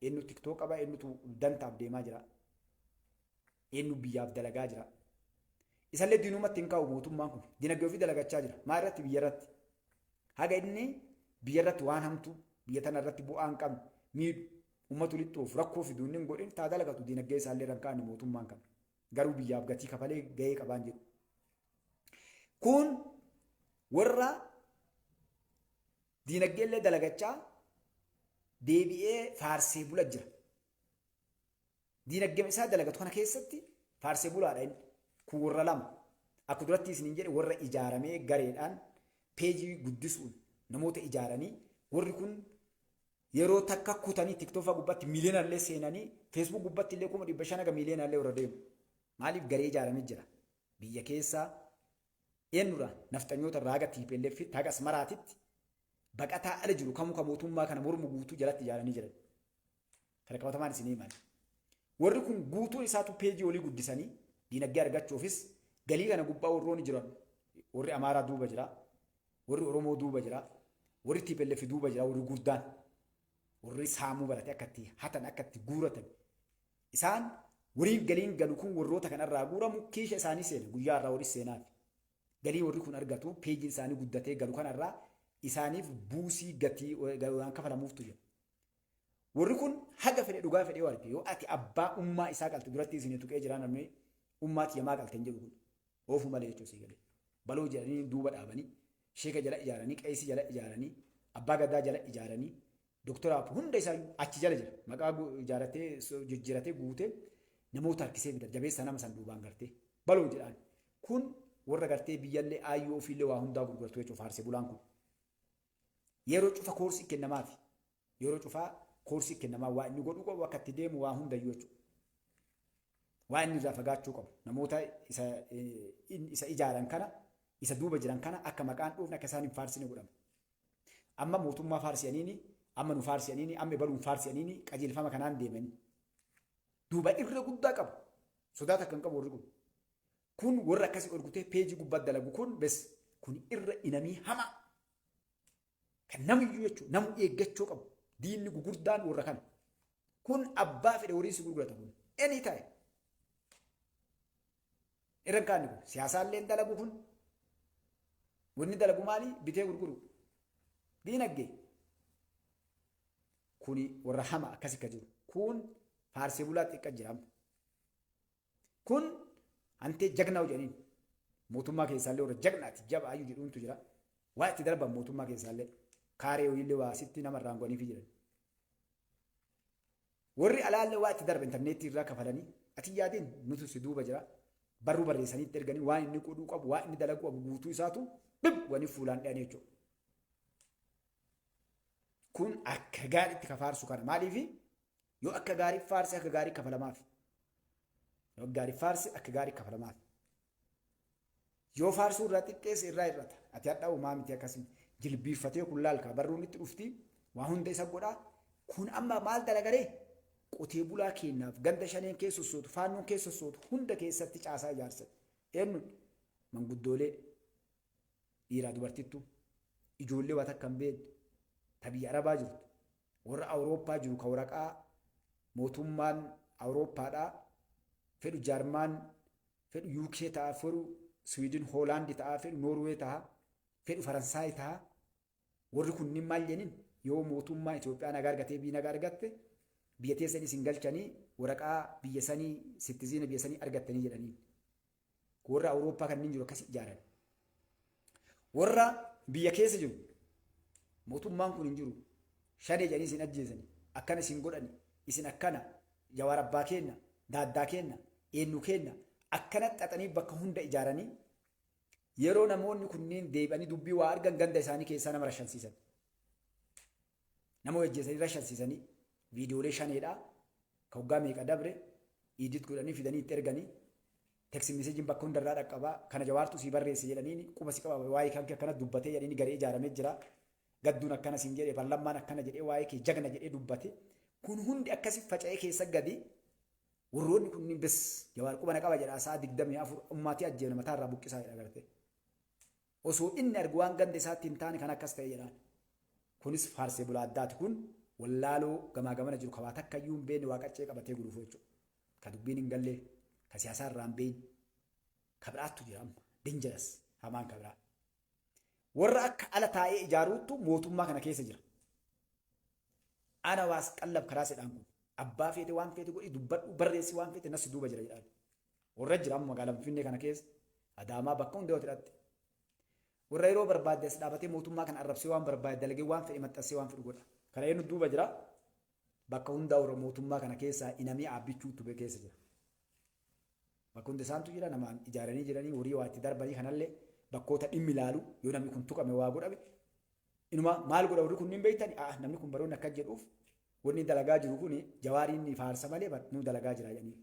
Eenyu TikTok qaba, eenyutu dantaaf deemaa jira. Eenyu biyyaaf dalagaa jira. Isallee diinumatti hin kaa'u mootummaan kun. Dinagdee ofii dalagachaa jira. Maa irratti? Biyya irratti. Haga inni biyya irratti waan hamtuu, biyya tana irratti bu'aa hin qabne, miidhu, uummata walitti oofu, rakkoo fidu inni hin godhin taa dalagatu dinagdee isaallee irra hin kaa'anne mootummaan kana. Garuu biyyaaf gatii kafalee gahee qabaan jedhu. Kun warra diinagdeellee dalagachaa deebi'ee faarsee bula jira. Diinagdee isaa dalagatu kana keessatti faarsee bulaadha inni. Kun warra lama. Akka duratti isiniin jedhe warra ijaaramee gareedhaan peejii guddisuun namoota ijaaranii warri kun yeroo takka kutanii TikTok gubbatti miiliyoonallee seenanii Facebook gubbatti illee 500,000 haga miiliyoonallee warra deemu. Maaliif garee ijaaramee jira? Biyya keessaa eenyurraa nafxanyoota irraa haga TPLF haga Asmaraatitti baqataa ala jiru kamuu kan mootummaa kana mormu guutuu jalatti ijaaranii jiran. Kana qabatamaan isin himan. Warri kun guutuun isaatu peejii olii guddisanii diinagdee argachuufis galii kana gubbaa warroonni jiran warri Amaaraa duuba jira, warri Oromoo duuba jira, warri TPLF duuba jira, warri guddaan warri saamuu barate akka itti hatan akka itti guuratan isaan wariin galiin galu kun warroota kanarraa guuramu kiisha isaanii seena guyyaa irraa warri seenaafi. Galii warri kun argatu peejiin isaanii guddatee galu kanarraa isaaniif buusii gatii waan kafalamuuftu jira. Warri kun haga fedhe dhugaa fedhe yoo arge yoo ati abbaa ummaa isaa qalte duratti isin tuqee jira namni ummaa tiyya maa qalte hin jedhu kun oofu malee jechuu sii galee. Baloo jedhanii duuba dhaabanii sheeka jala ijaaranii qeesii jala ijaaranii abbaa gadaa jala ijaaranii doktoraaf hunda isaa achi jala jira maqaa ijaaratee jijjiiratee guutee namoota harkisee fida jabeessa nama san duubaan gartee baloo jedhaan kun warra gartee biyyallee aayyoo ofiillee waa hundaa gurguratu jechuuf faarsee bulaan kun. Yeroo cufa koorsii kennamaafi. Yeroo cufaa koorsii kennamaa waa inni godhuu qabu akka itti deemu waa hundayyuu jechuudha. Waa inni irraa fagaachuu qabu. Namoota isa, isa ijaaran kana, isa duuba jiran kana akka maqaan dhoofne akka isaan hin faarsine godhama. Amma mootummaa faarsiyaniini, amma nu faarsiyaniini, amma ebaluun faarsiyaniini qajeelfama kanaan deemani. Duuba irra guddaa qabu. Sodaa takka hin qabu warri kun. Kun warra akkasii ol kutee peejii gubbaa dalagu kun bes kun irra inamii hamaa. Kan namiyyuu jechuun namu eeggachuu qabu. Diinni gugurdaan warra kana. Kun abbaa fedhe horii si gurgurata kun. Any time. Irra hin kaanne kun siyaasaallee hin dalagu kun. Wanni dalagu maali? Bitee gurguru. Diinagdee. Kuni warra hama akkasi ka jiru. Kun faarsee bulaa xiqqa jira amma. Kun hantee jagnaa jedhaniin mootummaa keessaallee warra jagnaati jabaayyuu jedhuuntu jira. Waa itti darban mootummaa keessaallee kaaree wayiillee waa sitti nama irraan godhaniifi jiran. Warri alaallee waa itti darba intarneetii irraa kafalanii ati yaadin nutu si duuba jira. Barruu barreessanii itti erganii waan inni godhuu qabu waan inni dalaguu qabu guutuu isaatu bib wani fuulaan dhiyanii jechuudha. Kun akka gaariitti ka faarsu kana maaliifi yoo akka gaarii faarse akka gaarii kafalamaaf. Yoo akka gaarii faarse akka gaarii kafalamaaf. Yoo faarsuu irraa xiqqeesse irraa hir'ata. Ati hadhaa homaa miti akkasii jilbiiffatee kun laalka barruun itti dhufti waa hunda isa godhaa. Kun amma maal dalagaree? Qotee bulaa keenyaaf ganda shaneen keessa sossootu faannoon keessa sossootu hunda keessatti caasaa ijaarsan. Eenyuun? Manguddoolee dhiiraa dubartittuu ijoollee waa takka hin beekne ta biyya Arabaa jirtu warra Awurooppaa jiru ka waraqaa mootummaan Awurooppaadhaa fedhu Jaarmaan fedhu UK ta'a fedhu Siwiidin Hoolaandi ta'a fedhu Noorwee ta'a fedhu Faransaay ta'a warri kunniin maal jedhaniin yoo mootummaa Itoophiyaa nagaa argatee biyyi nagaa argatte biyya teessan isin galchanii waraqaa biyya sanii sittiziina biyya sanii argattanii jedhaniin. Warra Awurooppaa kanneen jiru akkasi ijaaran. Warra biyya keessa jiru mootummaan kun hin jiru shanee jedhanii isin ajjeesani akkana isin godhani isin akkana Jawaar abbaa keenna daaddaa keenna eenyu keenna akkana xaxanii bakka hunda ijaaranii yeroo namoonni kunniin deebi'anii dubbii waa argan ganda isaanii keessaa nama rashansiisan. Nama ajjeesanii rashansiisanii viidiyoolee shaneedhaa ka waggaa meeqa dabre edit godhanii fidanii itti erganii text message bakka hundarraa dhaqqabaa kana Jawaartu sii barreesse jedhaniin quba si qaba waa'ee kan kee akkana dubbatee jedhanii garee ijaaramee jira. Gadduun akkana siin jedhe ballammaan akkana jedhee waa'ee kee jagna jedhee dubbate. Kun hundi akkasi faca'ee keessa gadi warroonni kunniin bes Jawaar quba na qaba jedha sa'a 24 ummaatii ajjeena mataarraa buqqisaa jedha gartee. Osoo inni argu waan ganda isaatti hin taane kan akkas ta'e jedhaan. Kunis faarsee bulaa addaati kun Wallaaloo gamaa gamana jiru ka waa takka iyyuu hin beekne waa qaccee qabatee gulufu jechuudha. Ka dubbiin hin galleef, ka siyaasaa irraa hin beekne, ka biraattu jira amma. Dangerous hamaan ka biraa. Warra akka ala taa'ee ijaaruuttu mootummaa kana keessa jira. Ana waas qallab karaa sedhaan kun. Abbaa feete waan feete godhi dubbadhu barreessi waan feete nasi duuba jira jedhaan. Warra jira amma magaalaa Finfinnee kana keessa Adaamaa bakka hunda yoo hidhatte. Warra yeroo barbaadde as dhaabatee mootummaa kana arrabsee waan barbaade dalagee waan fedhe maxxansee waan fedhu godha. Kana eenyu duuba jira? Bakka hundaa warra mootummaa kana keessaa inamii aabbichuutu keessa jira. Bakka hunda isaantu jira namaan ijaaranii jiranii horii waa itti darbanii kanallee bakkoota dhimmi ilaalu yoo namni kun tuqame waa godhame inuma maal godha warri kunniin beektani aa namni kun baroonni akka jedhuuf wanni dalagaa jiru kun jawaariin ni faarsa malee nu dalagaa jira jedhanii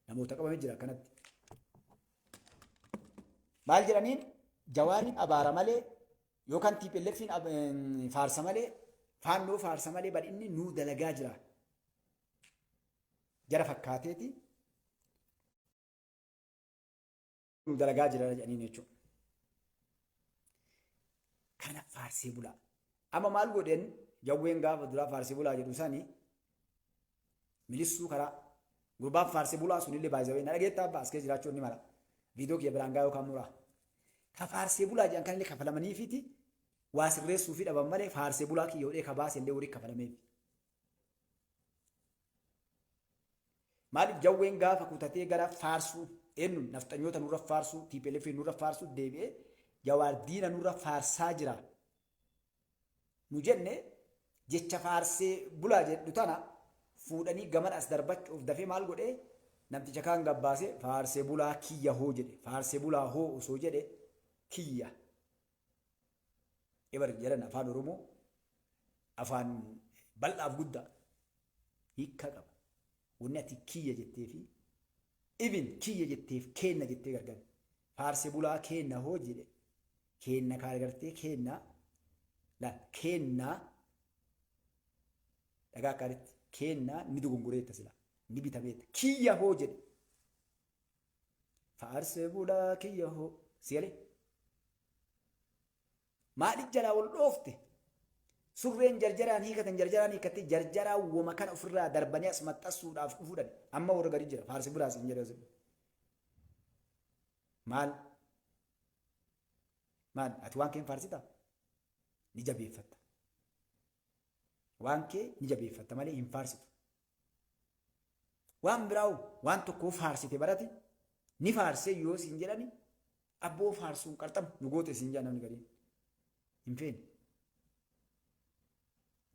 namoota qabame jira akkanatti. Maal jedhaniin jawaariin abaara malee yookaan TPLFin faarsa malee faannoo faarsa malee badhinni nu dalagaa jira. Jara fakkaateeti nu dalagaa jira jedhaniin jechuudha. Kana faarsee bulaa. Amma maal godheen jawween gaafa duraa faarsee bulaa jedhu sani milissuu karaa gurbaan faarsee bulaa sunillee baay'isawee na dhageettaa abbaa as keessa jiraachuun ni mala. Viidiyoo kiyya biraan gaa yookaan muraa. Ka faarsee bulaa jedhan kanillee kafalamaniifiti waa sirreessuu fi dhaban malee faarsee bulaa kiyya godhee ka baase illee horii kafalameef. Maaliif jawween gaafa kutatee gara faarsuu eenyuun nafxanyoota nurra faarsuu TPLF nurra faarsuu deebi'ee jawaar diina nurra faarsaa jira. Nu jenne jecha faarsee bulaa jedhu tana fuudhanii gaman as darbachuuf dafee maal godhee namticha kaan gabbaasee faarsee bulaa kiyya hoo jedhe faarsee bulaa hoo osoo jedhe kiyya. Ebar jedhan afaan Oromoo afaan bal'aaf guddaa hiikkaa qaba. Wanni ati kiyya jettee fi even kiyya jetteef keenna jettee gargar. Faarse bulaa keenna hoo jedhe keenna kaa gartee keenna laal keenna dhagaa akkaanitti keenna ni dogongoreetta sila ni bitameetta kiyya hoo jedhe Faarsee bulaa kiyya hoo. Sigalee. Maaliif jalaa wal dhoofte? Surreen jarjaraan hiikatan jarjaraan hiikattee jarjaraa woma kana ofirraa darbanii as maxxansuudhaaf dhufuudhaan amma warra gadi jira faarsi bulaa siin jedhe asirra. Maal? Maal? Ati waan kee hin faarsitaa? Ni jabeeffatta. Waan kee ni jabeeffatta malee hin faarsitu. Waan biraa waan tokkoo faarsite barati ni faarsee yoo siin jedhani abboo faarsuun qarxamu nu goote siin jedhan namni gariin. Hin feene.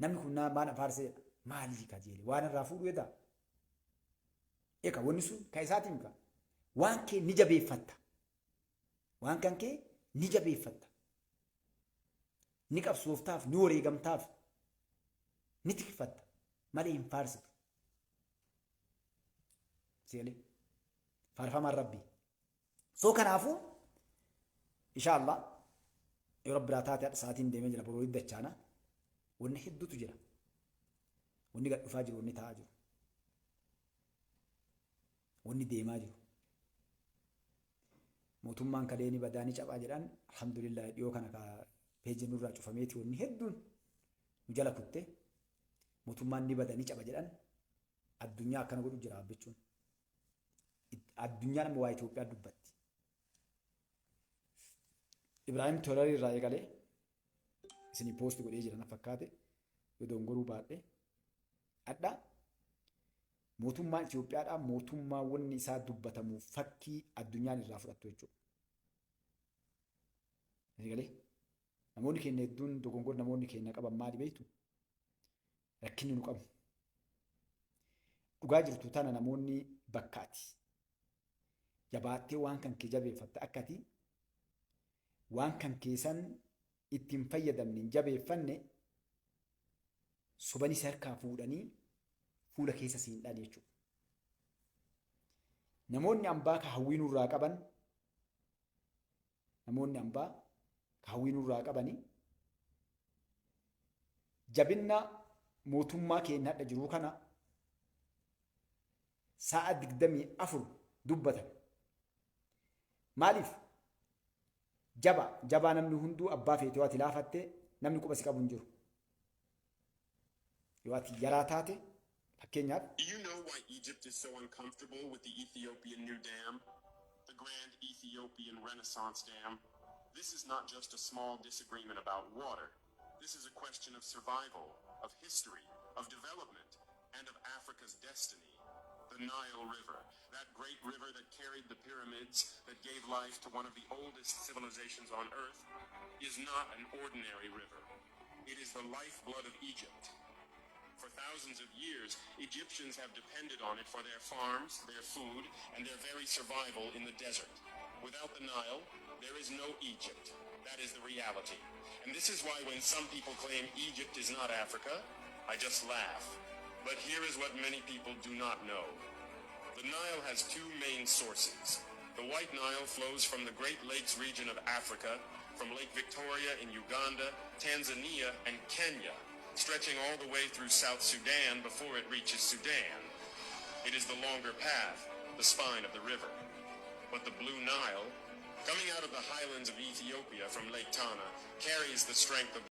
Namni kun maal faarsee jedha. Maalii kajeele waan irraa fuudhu edaa. Eka wanni sun ka isaatiin ka waan kee ni jabeeffatta. Waan kan kee ni jabeeffatta. Ni qabsooftaaf, ni wareegamtaaf, ni tikfatta malee hin faarsitu. Seelee. Faarfamaan Rabbii. So kanaafuu insha Allah yoo Rabbi biraa taate hadha sa'aatiin deemee jira boroo dachaana wanni hedduutu jira. Wanni gad dhufaa jiru wanni ta'aa jiru. Wanni deemaa jiru. Mootummaan kalee ni badaa ni caphaa jedhan alhamdulillah dhiyoo kana ka peejiin nurraa cufameeti wanni hedduun nu jala kutte mootummaan ni bada ni caba jedhan addunyaa akkana godhu jira abbichuun. Addunyaan amma waa Itoophiyaa dubbatti. Ibraahim Tolarii irraa eegalee isinii poosti godhee jira na fakkaate yoo dongoruu baadhe adha mootummaan Itoophiyaadhaa mootummaa wanni isaa dubbatamu fakkii addunyaan irraa fudhattu jechuudha. Eegalee namoonni keenya hedduun dogongora namoonni keenya qaban maali beektu? Rakkinni nu qabu. Dhugaa jirtu tana namoonni bakka ati jabaattee waan kan kee jabeeffatte akka ati waan kan keessan ittiin fayyadamne hin jabeeffanne sobanii si harkaa fuudhanii fuula keessa siin dhaan jechuudha. Namoonni ambaa ka hawwii nurraa qaban namoonni ambaa ka hawwii nurraa qabani jabinna mootummaa keenya hadha jiruu kana sa'a 24 dubbatan. Maaliif? Jaba jabaa namni hunduu abbaa feetee ati laafatte namni quba si qabu hin jiru. Yoo ati yaraa taate, fakkeenyaaf. Do you know why Egypt is so uncomfortable with the Ethiopian new dam? The Grand Ethiopian Renaissance Dam? This is not just a small disagreement about water. This is a question of survival, of history, of development, and of Africa's destiny. The Nile River, that great river that carried the pyramids, that gave life to one of the oldest civilizations on earth, is not an ordinary river. It is the lifeblood of Egypt. For thousands of years, Egyptians have depended on it for their farms, their food, and their very survival in the desert. Without the Nile, there is no Egypt. That is the reality. And this is why when some people claim Egypt is not Africa, I just laugh. But here is what many people do not know. The Nile has two main sources. The White Nile flows from the Great Lakes region of Africa, from Lake Victoria in Uganda, Tanzania, and Kenya, stretching all the way through South Sudan before it reaches Sudan. It is the longer path, the spine of the river. But the Blue Nile, coming out of the highlands of Ethiopia from Lake Tana, carries the strength of